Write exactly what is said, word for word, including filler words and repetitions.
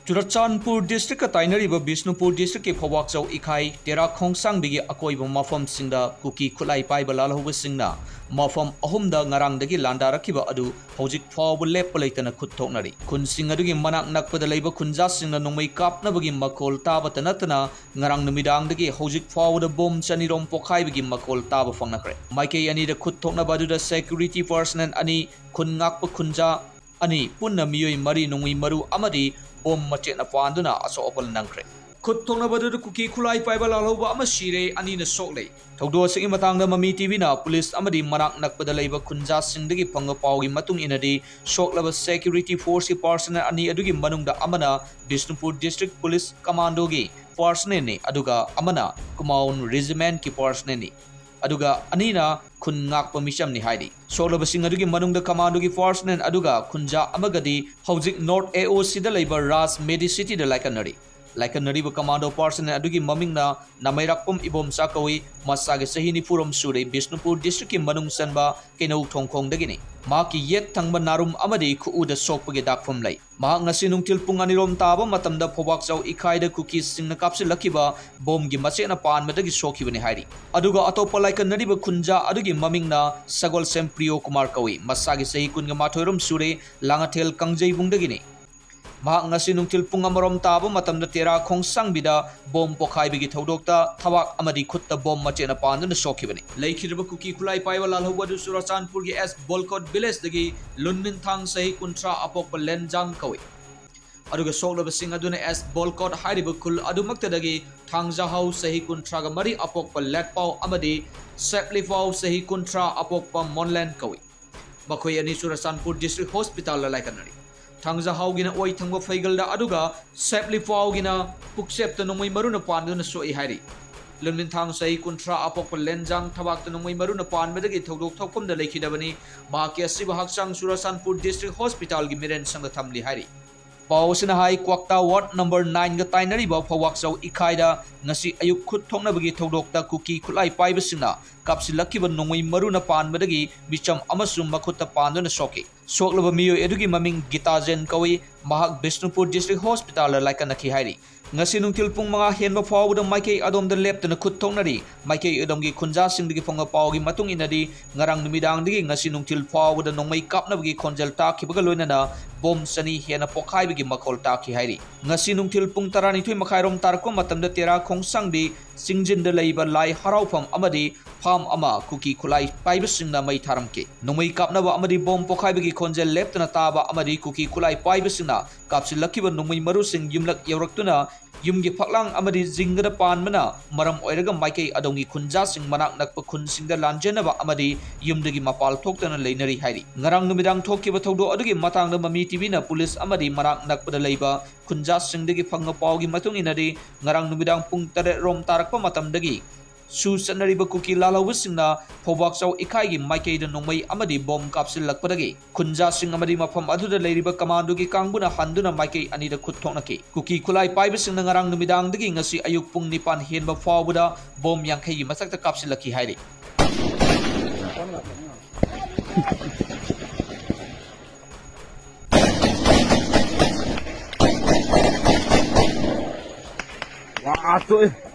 ꯆꯨꯔꯆꯥꯟꯄꯨꯔ ꯗꯤꯁꯇ꯭ꯔꯤꯛꯀ ꯇꯥꯏꯅꯔꯤꯕ ꯕꯤꯁꯅꯨꯄꯨꯔ ꯗꯤꯁꯇ꯭ꯔꯤꯛꯀꯤ ꯐꯧꯕꯥꯛꯆꯧ ꯏꯈꯥꯏ, ꯇꯦꯔꯥ ꯈꯣꯡꯁꯥꯡꯕꯤꯒꯤ ꯑꯀꯣꯏꯕ ꯃꯐꯝꯁꯤꯡꯗ ꯀꯨꯀꯤ ꯈꯨꯠꯂꯥꯏ ꯄꯥꯏꯕ ꯂꯥꯜꯍꯧꯕꯁꯤꯡꯅ ꯃꯐꯝ ꯑꯍꯨꯝꯗ ꯉꯔꯥꯡꯗꯒꯤ ꯂꯥꯟꯗꯥꯔꯛꯈꯤꯕ ꯑꯗꯨ ꯍꯧꯖꯤꯛ ꯐꯥꯎꯕ ꯂꯦꯞꯄ ꯂꯩꯇꯅ ꯈꯨꯠ ꯊꯣꯛꯅꯔꯤ꯫ ꯈꯨꯟꯁꯤꯡ ꯑꯗꯨꯒꯤ ꯃꯅꯥꯛ ꯅꯛꯄꯗ ꯂꯩꯕ ꯈꯨꯟꯖꯥꯁꯤꯡꯅ ꯅꯣꯡꯃꯩ ꯀꯥꯞꯅꯕꯒꯤ ꯃꯈꯣꯜ ꯇꯥꯕꯇ ꯅꯠꯇꯅ ꯉꯔꯥꯡ ꯅꯨꯃꯤꯗꯥꯡꯗꯒꯤ ꯍꯧꯖꯤꯛ ꯐꯥꯎꯕꯗ ꯕꯣꯝ ꯆꯅꯤꯔꯣꯝ ꯄꯣꯈꯥꯏꯕꯒꯤ ꯃꯈꯣꯜ ꯇꯥꯕ ꯐꯪꯅꯈ꯭ꯔꯦ꯫ ꯃꯥꯏꯀꯩ ꯑꯅꯤꯗ ꯈꯨꯠ ꯊꯣꯛꯅꯕ ꯑꯗꯨꯗ security personnel ꯑꯅꯤ, ꯈꯨꯟ ꯉꯥꯛꯄ ꯈꯨꯟꯖꯥ ꯑꯅꯤ, ꯄꯨꯟꯅ ꯃꯤꯑꯣꯏ ꯃꯔꯤ, ꯅꯣꯡꯃꯩ ꯃꯔꯨ ꯑꯃꯗꯤ ꯕꯣꯝ ꯃꯆꯦꯠꯅ ꯄꯥꯟꯗꯨꯅ ꯑꯁꯣꯛ ꯑꯄꯟ ꯅꯪꯈ꯭ꯔꯦ꯫ ꯈꯨꯠ ꯊꯣꯛꯅꯕꯗꯨꯗ ꯀꯨꯀꯤ ꯈꯨꯠꯂꯥꯏ ꯄꯥꯏꯕ ꯂꯥꯜꯍꯧꯕ ꯑꯃ ꯁꯤꯔꯦ, ꯑꯅꯤꯅ ꯁꯣꯛꯂꯦ꯫ ꯊꯧꯗꯣꯛ ꯑꯁꯤꯒꯤ ꯃꯇꯥꯡꯗ ꯃꯃꯤ ꯇꯤꯚꯤꯅ ꯄꯨꯂꯤꯁ ꯑꯃꯗꯤ ꯃꯅꯥꯛ ꯅꯛꯄꯗ ꯂꯩꯕ ꯈꯨꯟꯖꯥꯁꯤꯡꯗꯒꯤ ꯐꯪꯕ ꯄꯥꯎꯒꯤ ꯃꯇꯨꯡ ꯏꯟꯅꯗꯤ, ꯁꯣꯛꯂꯕ security forceꯀꯤ personnel ꯑꯅꯤ ꯑꯗꯨꯒꯤ ꯃꯅꯨꯡꯗ ꯑꯃꯅ ꯕꯤꯁꯅꯨꯄꯨꯔ District Police Commandoꯒꯤ personnelꯅꯤ, ꯑꯗꯨꯒ ꯑꯃꯅ Kumaon Regimentꯀꯤ personnelꯅꯤ, ꯑꯗꯨꯒ ꯑꯅꯤꯅ ꯈꯨꯟ ꯉꯥꯛꯄ ꯃꯤꯆꯝꯅꯤ ꯍꯥꯏꯔꯤ꯫ ꯁꯣꯛꯂꯕꯁꯤꯡ ꯑꯗꯨꯒꯤ ꯃꯅꯨꯡꯗ commandoꯒꯤ personnel ꯑꯗꯨꯒ ꯈꯨꯟꯖꯥ ꯑꯃꯒꯗꯤ ꯍꯧꯖꯤꯛ North AOCꯗ ꯂꯩꯕ ꯔꯥꯖ Medicityꯗ ꯂꯥꯏꯀꯠꯅꯔꯤ꯫ ꯂꯥꯏꯀꯠꯅꯔꯤꯕ commando personnel ꯑꯗꯨꯒꯤ ꯃꯃꯤꯡꯅ ꯅꯃꯩꯔꯥꯛꯄꯝ ꯏꯕꯣꯝꯆꯥ ꯀꯧꯏ, ꯃꯁꯥꯒꯤ ꯆꯍꯤ ꯅꯤꯐꯨꯔꯣꯝ ꯁꯨꯔꯦ, ꯕꯤꯁꯅꯨꯄꯨꯔ Districtꯀꯤ ꯃꯅꯨꯡ ꯆꯟꯕ ꯀꯩꯅꯧ ꯊꯣꯡꯈꯣꯡꯗꯒꯤꯅꯤ꯫ ꯃꯍꯥꯛꯀꯤ ꯌꯦꯠ ꯊꯪꯕ ꯅꯥꯔꯨꯝ ꯑꯃꯗꯤ ꯈꯨꯎꯗ ꯁꯣꯛꯄꯒꯤ ꯗꯥꯛꯐꯝ ꯂꯩ꯫ ꯃꯍꯥꯛ ꯉꯁꯤ ꯅꯨꯡꯊꯤꯜ ꯄꯨꯡ ꯑꯅꯤꯔꯣꯝ ꯇꯥꯕ ꯃꯇꯝꯗ ꯐꯧꯕꯥꯛꯆꯥꯎ ꯏꯈꯥꯏꯗ ꯀꯨꯀꯤꯁꯤꯡꯅ ꯀꯥꯞꯁꯤꯜꯂꯛꯈꯤꯕ ꯕꯣꯝꯒꯤ ꯃꯆꯦꯠꯅ ꯄꯥꯟꯕꯗꯒꯤ ꯁꯣꯛꯈꯤꯕꯅꯤ ꯍꯥꯏꯔꯤ꯫ ꯑꯗꯨꯒ ꯑꯇꯣꯞꯄ ꯂꯥꯏꯀꯠꯅꯔꯤꯕ ꯈꯨꯟꯖꯥ ꯑꯗꯨꯒꯤ ꯃꯃꯤꯡꯅ ꯁꯒꯣꯜꯁꯦꯝ ꯄ꯭ꯔꯤꯌꯣ ꯀꯨꯃꯥꯔ ꯀꯧꯏ, ꯃꯁꯥꯒꯤ ꯆꯍꯤ ꯀꯨꯟꯒ ꯃꯥꯊꯣꯏꯔꯣꯝ ꯁꯨꯔꯦ, ꯂꯥꯡꯉꯊꯦꯜ ꯀꯥꯡꯖꯩꯕꯨꯡꯗꯒꯤꯅꯤ꯫ ꯃꯍꯥꯛ ꯉꯁꯤ ꯅꯨꯡꯊꯤꯜ ꯄꯨꯡ ꯑꯃꯔꯣꯝ ꯇꯥꯕ ꯃꯇꯝꯗ ꯇꯦꯔꯥ ꯈꯣꯡꯁꯥꯡꯕꯤꯗ ꯕꯣꯝ ꯄꯣꯈꯥꯏꯕꯒꯤ ꯊꯧꯗꯣꯛꯇ ꯊꯕꯥꯛ ꯑꯃꯗꯤ ꯈꯨꯠꯇ ꯕꯣꯝ ꯃꯆꯦꯠꯅ ꯄꯥꯟꯗꯨꯅ ꯁꯣꯛꯈꯤꯕꯅꯤ꯫ ꯂꯩꯈꯤꯗ꯭ꯔꯕ ꯀꯨꯀꯤ ꯈꯨꯠꯂꯥꯏ ꯄꯥꯏꯕ ꯂꯥꯜꯍꯧꯕ ꯑꯗꯨ ꯆꯨꯔꯆꯥꯟꯄꯨꯔꯒꯤ ꯑꯦꯁ ꯕꯣꯜꯀꯣꯠ ꯚꯤꯂꯦꯖꯇꯒꯤ ꯂꯨꯟꯃꯤꯟꯊꯥꯡ ꯆꯍꯤ ꯀꯨꯟꯊ꯭ꯔꯥ ꯑꯄꯣꯛꯄ ꯂꯦꯟꯖꯥꯡ ꯀꯧꯏ꯫ ꯑꯗꯨꯒ ꯁꯣꯛꯂꯕꯁꯤꯡ ꯑꯗꯨꯅ ꯑꯦꯁ ꯕꯣꯜꯀꯣꯠ ꯍꯥꯏꯔꯤꯕ ꯈꯨꯜ ꯑꯗꯨꯃꯛꯇꯗꯒꯤ ꯊꯥꯡꯖꯍꯥꯎ ꯆꯍꯤ ꯀꯨꯟꯊ꯭ꯔꯥꯒ ꯃꯔꯤ ꯑꯄꯣꯛꯄ ꯂꯦꯠꯄꯥꯎ ꯑꯃꯗꯤ ꯁꯦꯞꯂꯤꯄꯥꯎ ꯆꯍꯤ ꯀꯨꯟꯊ꯭ꯔꯥ ꯑꯄꯣꯛꯄ ꯃꯣꯟꯂꯦꯟ ꯀꯧꯏ꯫ ꯃꯈꯣꯏ ꯑꯅꯤ ꯆꯨꯔꯆꯥꯟꯄꯨꯔ District Hospitalꯗ ꯂꯥꯏꯀꯠꯅꯔꯤ꯫ ꯊꯥꯡꯖꯍꯥꯎꯒꯤꯅ ꯑꯣꯏ ꯊꯪꯕ ꯐꯩꯒꯜꯗ ꯑꯗꯨꯒ ꯁꯦꯞꯂꯤꯄꯥꯎꯒꯤꯅ ꯄꯨꯛꯆꯦꯞꯇ ꯅꯣꯡꯃꯩ ꯃꯔꯨꯅ ꯄꯥꯟꯗꯨꯅ ꯁꯣꯛꯏ ꯍꯥꯏꯔꯤ꯫ ꯂꯨꯟꯃꯤꯟꯊꯥꯡ ꯆꯍꯤ ꯀꯨꯟꯊ꯭ꯔꯥ ꯑꯄꯣꯛꯄ ꯂꯦꯟꯖꯥꯡ ꯊꯕꯥꯛꯇ ꯅꯣꯡꯃꯩ ꯃꯔꯨꯅ ꯄꯥꯟꯕꯗꯒꯤ ꯊꯧꯗꯣꯛ ꯊꯣꯛꯐꯝꯗ ꯂꯩꯈꯤꯗꯕꯅꯤ꯫ ꯃꯍꯥꯛꯀꯤ ꯑꯁꯤꯕ ꯍꯛꯆꯥꯡ ꯆꯨꯔꯆꯥꯟꯄꯨꯔ District Hospitalꯒꯤ ꯃꯤꯔꯦꯟ ꯁꯪꯗ ꯊꯝꯂꯤ ꯍꯥꯏꯔꯤ꯫ ꯄꯥꯎ ꯑꯁꯤꯅ ꯍꯥꯏ, ꯀ꯭ꯋꯥꯛꯇꯥ ꯋꯥꯔꯗ ꯅꯝꯕꯔ ꯅꯥꯏꯟꯒ ꯇꯥꯏꯅꯔꯤꯕ ꯐꯧꯕꯥꯛꯆꯧ ꯏꯈꯥꯏꯗ ꯉꯁꯤ ꯑꯌꯨꯛ ꯈꯨꯠ ꯊꯣꯛꯅꯕꯒꯤ ꯊꯧꯗꯣꯛꯇ ꯀꯨꯀꯤ ꯈꯨꯠꯂꯥꯏ ꯄꯥꯏꯕꯁꯤꯡꯅ ꯀꯥꯞꯁꯤꯜꯂꯛꯈꯤꯕ ꯅꯣꯡꯃꯩ ꯃꯔꯨꯅ ꯄꯥꯟꯕꯗꯒꯤ ꯃꯤꯆꯝ ꯑꯃꯁꯨ ꯃꯈꯨꯠꯇ ꯄꯥꯟꯗꯨꯅ ꯁꯣꯛꯈꯤ꯫ ꯁꯣꯛꯂꯕ ꯃꯤꯑꯣꯏ ꯑꯗꯨꯒꯤ ꯃꯃꯤꯡ ꯒꯤꯇꯥꯖꯦꯟ ꯀꯧꯏ꯫ ꯃꯍꯥꯛ ꯕꯤꯁꯅꯨꯄꯨꯔ ꯗꯤꯁꯇ꯭ꯔꯤꯛ ꯍꯣꯁꯄꯤꯇꯥꯜꯗ ꯂꯥꯏꯀꯠꯅꯈꯤ ꯍꯥꯏꯔꯤ꯫ ꯉꯁꯤ ꯅꯨꯡꯊꯤꯜ ꯄꯨꯡ ꯃꯉꯥ ꯍꯦꯟꯕ ꯐꯥꯎꯕꯗ ꯃꯥꯏꯀꯩ ꯑꯗꯣꯝꯗ ꯂꯦꯞꯇꯅ ꯈꯨꯠ ꯊꯣꯛꯅꯔꯤ꯫ ꯃꯥꯏꯀꯩ ꯑꯗꯣꯝꯒꯤ ꯈꯨꯟꯖꯥꯁꯤꯡꯗꯒꯤ ꯐꯪꯕ ꯄꯥꯎꯒꯤ ꯃꯇꯨꯡ ꯏꯟꯅꯗꯤ, ꯉꯔꯥꯡ ꯅꯨꯃꯤꯗꯥꯡꯗꯒꯤ ꯉꯁꯤ ꯅꯨꯡꯊꯤꯜ ꯐꯥꯎꯕꯗ ꯅꯣꯡꯃꯩ ꯀꯥꯞꯅꯕꯒꯤ ꯈꯣꯟꯖꯦꯜ ꯇꯥꯈꯤꯕꯒ ꯂꯣꯏꯅꯅ ꯕꯣꯝ ꯆꯅꯤ ꯍꯦꯟꯅ ꯄꯣꯈꯥꯏꯕꯒꯤ ꯃꯈꯣꯜ ꯇꯥꯈꯤ ꯍꯥꯏꯔꯤ꯫ ꯉꯁꯤ ꯅꯨꯡꯊꯤꯜ ꯄꯨꯡ ꯇꯔꯥꯅꯤꯊꯣꯏ ꯃꯈꯥꯏꯔꯣꯝ ꯇꯥꯔꯛꯄ ꯃꯇꯝꯗ ꯇꯦꯔꯥ ꯈꯣꯡꯁꯥꯡꯗꯤ ꯆꯤꯡꯖꯤꯟꯗ ꯂꯩꯕ ꯂꯥꯏ ꯍꯔꯥꯎꯐꯝ ꯑꯃꯗꯤ ꯐꯥꯝ ꯑꯃ ꯀꯨꯀꯤ ꯈꯨꯠꯂꯥꯏ ꯄꯥꯏꯕꯁꯤꯡꯅ ꯃꯩ ꯊꯥꯔꯝꯈꯤ꯫ ꯅꯣꯡꯃꯩ ꯀꯥꯞꯅꯕ ꯑꯃꯗꯤ ꯕꯣꯝ ꯄꯣꯈꯥꯏꯕꯒꯤ ꯈꯣꯟꯖꯦꯜ ꯂꯦꯞꯇꯅ ꯇꯥꯕ ꯑꯃꯗꯤ ꯀꯨꯀꯤ ꯈꯨꯠꯂꯥꯏ ꯄꯥꯏꯕꯁꯤꯡꯅ ꯀꯥꯞꯁꯤꯜꯂꯛꯈꯤꯕ ꯅꯣꯡꯃꯩ ꯃꯔꯨꯁꯤꯡ ꯌꯨꯝꯂꯛ ꯌꯧꯔꯛꯇꯨꯅ ꯌꯨꯝꯒꯤ ꯐꯛꯂꯥꯡ ꯑꯃꯗꯤ ꯖꯤꯡꯒꯗ ꯄꯥꯟꯕꯅ ꯃꯔꯝ ꯑꯣꯏꯔꯒ ꯃꯥꯏꯀꯩ ꯑꯗꯣꯝꯒꯤ ꯈꯨꯟꯖꯥꯁꯤꯡ ꯃꯅꯥꯛ ꯅꯛꯄ ꯈꯨꯟꯁꯤꯡꯗ ꯂꯥꯟꯖꯦꯟꯅꯕ ꯑꯃꯗꯤ ꯌꯨꯝꯗꯒꯤ ꯃꯄꯥꯜ ꯊꯣꯛꯇꯅ ꯂꯩꯅꯔꯤ ꯍꯥꯏꯔꯤ꯫ ꯉꯔꯥꯡ ꯅꯨꯃꯤꯗꯥꯡ ꯊꯣꯛꯈꯤꯕ ꯊꯧꯗꯣꯛ ꯑꯗꯨꯒꯤ ꯃꯇꯥꯡꯗ ꯃꯃꯤ ꯇꯤꯚꯤꯅ ꯄꯨꯂꯤꯁ ꯑꯃꯗꯤ ꯃꯅꯥꯛ ꯅꯛꯄꯗ ꯂꯩꯕ ꯈꯨꯟꯖꯥꯁꯤꯡꯗꯒꯤ ꯐꯪꯕ ꯄꯥꯎꯒꯤ ꯃꯇꯨꯡ ꯏꯟꯅꯗꯤ, ꯉꯔꯥꯡ ꯅꯨꯃꯤꯗꯥꯡ ꯄꯨꯡ ꯇꯔꯦꯠ ꯔꯣꯝ ꯇꯥꯔꯛꯄ ꯃꯇꯝꯗꯒꯤ ꯁꯨ ꯆꯠꯅꯔꯤꯕ ꯀꯨꯀꯤ ꯂꯥꯜꯍꯧꯕꯁꯤꯡꯅ ꯐꯧꯕꯥꯛꯆꯧ ꯏꯈꯥꯏꯒꯤ ꯃꯥꯏꯀꯩꯗ ꯅꯣꯡꯃꯩ ꯑꯃꯗꯤ ꯕꯣꯝ ꯀꯥꯞꯁꯤꯜꯂꯛꯄꯗꯒꯤ ꯈꯨꯟꯖꯥꯁꯤꯡ ꯑꯃꯗꯤ ꯃꯐꯝ ꯑꯗꯨꯗ ꯂꯩꯔꯤꯕ ꯀꯃꯥꯟꯗꯣꯒꯤ ꯀꯥꯡꯕꯨꯅ ꯍꯟꯗꯨꯅ ꯃꯥꯏꯀꯩ ꯑꯅꯤꯗ ꯈꯨꯠ ꯊꯣꯛꯅꯈꯤ꯫ ꯀꯨꯀꯤ ꯈꯨꯠꯂꯥꯏ ꯄꯥꯏꯕꯁꯤꯡꯅ ꯉꯔꯥꯡ ꯅꯨꯃꯤꯗꯥꯡꯗꯒꯤ ꯉꯁꯤ ꯑꯌꯨꯛ ꯄꯨꯡ ꯅꯤꯄꯥꯟ ꯍꯦꯟꯕ ꯐꯥꯎꯕꯗ ꯕꯣꯝ ꯌꯥꯡꯈꯩꯒꯤ ꯃꯊꯛꯇ ꯀꯥꯞꯁꯤꯜꯂꯛꯈꯤ ꯍꯥꯏꯔꯤ꯫ ꯋꯥ, ꯇꯣꯛꯑꯦ꯫